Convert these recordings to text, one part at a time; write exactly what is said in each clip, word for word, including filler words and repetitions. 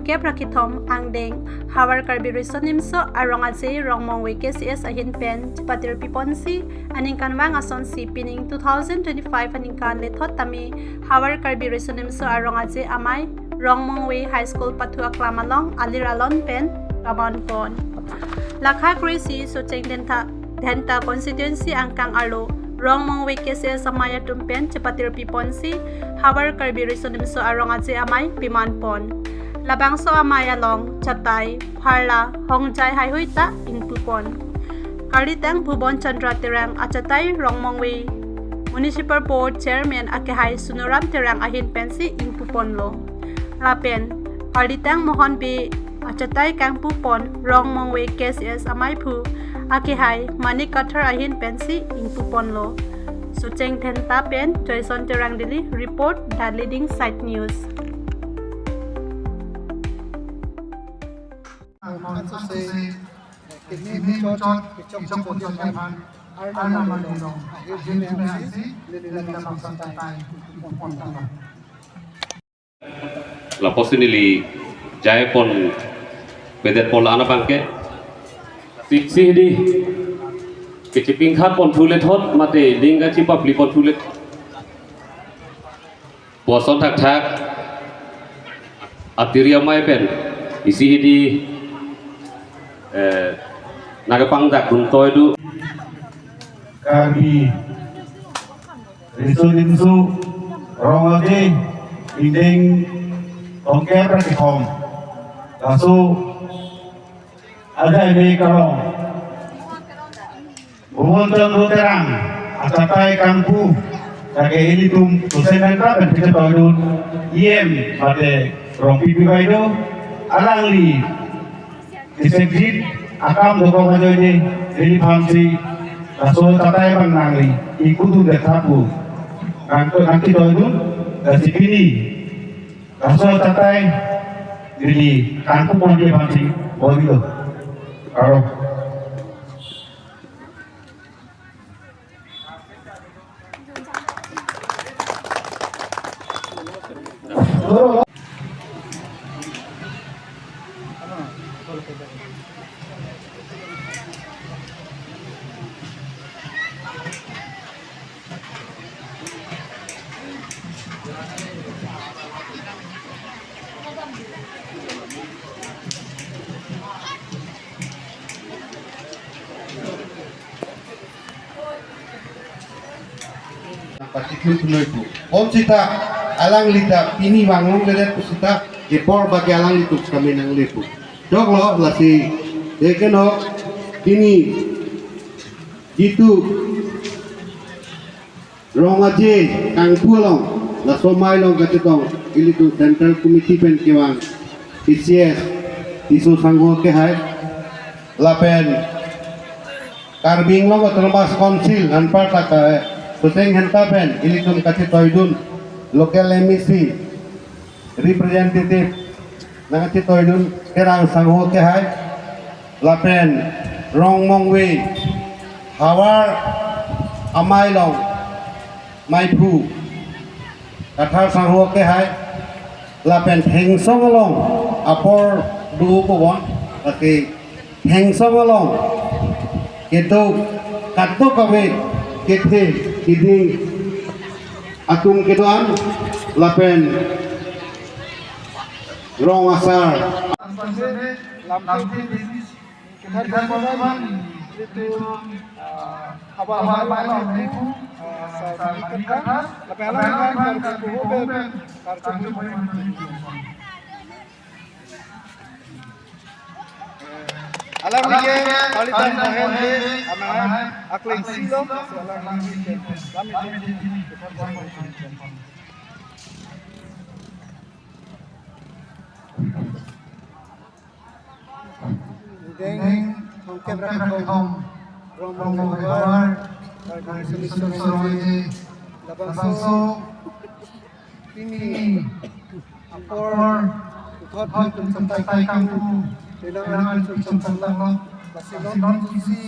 kep ra kethom angdeng Havar Karbi Riso Nimso Arong Aje Rongmongve K C S ahin pen chepatirpi ponsi aningkanvang asonsi pining two thousand twenty-five aningkan lethot tame Havar Karbi Riso Nimso Arong Aje Amei Rongmongve High School pathu aklam along alir alon pen pamon pon. Lakha kre-isi Socheng Dhenta, Dhenta constituency angkang arlo Rongmongve K C S amei atum pen chepatirpi ponsi Havar Karbi Riso Nimso Arong Aje Amei pimon pon. Labangso amei along chatai, pharla, hongjai haihui ta ingpu pon. Karlitang Bhuban Chandra Terang achatai Rongmongve Municipal Board Chairman akehai Sunuram Terang ahin pensi ingpu ponlo. Lapen Karlitang Mohon Bey achatai kangpu pon Rongmongve K C S ameiphu akehai Manik Kathar ahin pensi ingpu ponlo. Socheng Dhenta pen Joyson Terang Delhi report, The Leading Side News. Lapuson neli jai pon pedet pon la-an abangke. Isi hidi kechipingkhat ponthu lethot mate ning kachipapli ponthu lethot puson thakthak atiri amei pen isi hidi, eh, nangkepangdak dun toidu. Karbi Riso Nimso Rong Aje ingdeng tongkep ra kethom, laso Aje Amei Karong Bhuban Chandra Terang achatai kangpu, lake ilitum Socheng Dhenta pen kachetoidun E M mate Rongpipi Baideo, alangli kesekjit akam dokok ajoine neliphansi laso achatai abang nangli ingkudun det tha pu nang, nangketoidun, lasi pini laso achatai neli kangpu ponji aphansi bor-ilo. Karo. Patiklu punoi pu. Bonsita alangli ta pini vanglongledet pusita kepor bagi alanglitum kami nangle pu. Doklo lasi, deken ho, pini jitu Rong Aje kangpu along, laso amei along kachetong ilitum Central Committee pen kevang K C S Tisso Sangho akehai, lapen Karbi Anglong Autonomous Council anparta ka Socheng Dhenta pen ilitum kachetoidun local M A C representative nangkachetoidun Terang Sangho akehai, lapen Rongmongve Havar amei along meiphu Kathar Sangho akehai, lapen Thengsong along apor do pu bon, lake Thengsong along kedo kadokave kethe kiding atum kedo-an, lapen rong asar. Lamthe Davis, Kethar Bhagwan, itu, ah, Havar amei along, ah, Sir Manik Kathar, lapen alang alang karjupo pen, karjupo pen. Alangli ke Karlitang Mohon Bey amahai akleng silo, alangli ke lam ini. Ingdeng tongkep ra kethom, Rongmongve Havar Karbi Riso Nimso Rong Aje, labangso pini apor puthot atum chatai kangpu, penang atum chomcham lang, lasi non isi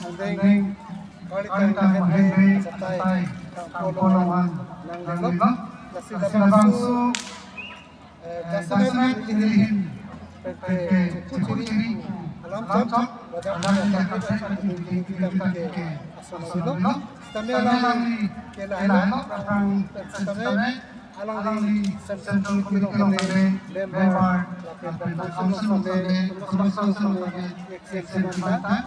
angdeng Karlitang Mohon Bey achatai kangpu along nanglelo, lasi labangso eh, jasemet nelihin ke chechuri alam chot, pada pada ke asam lo. Sitame alangli ke lahelo, aphrang sitame alangli Central Committee along ke member, lapen council along sitame, council along sitame, executive member.